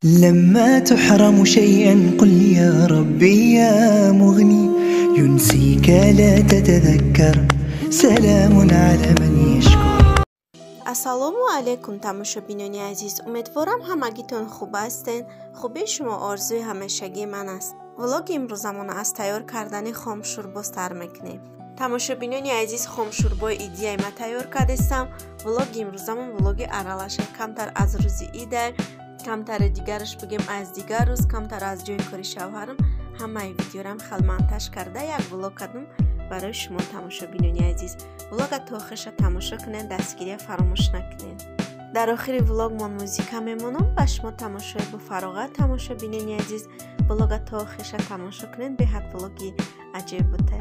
لما تحرم شيئا قل يا ربي يا مغني ينسيك لا تتذكر سلام على من يشكر. Ассалому алайкум, тамошобинони азиз. Умедворам, ҳамагитон хуб ҳастен. Хубии шумо орзуи ҳамешагии ман аст. Влоги имрӯзамон аз тайёр кардани хомшӯрбо сар мекунем. Тамошобинони азиз, хомшӯрбои идияи ма тайёр кардестам. Влоги имрӯзамон влоги аралаша, камтар аз рӯзи ида, камтари дигараш бигем, аз дигар рӯз, камтар аз ҷои кори шавҳарам. Ҳамаи видеорам хел монтаж карда, як влог кардам барои шумо, тамошобинони азиз. Влога то охирша тамошо кунед, дастгирия фаромӯш накунед. Дар охири влогмон музика мемонам ба шумо. Тамошои бофароғат, тамошобинони азиз. Влога то охирша тамошо кунед, беҳад влоги аҷиб буда.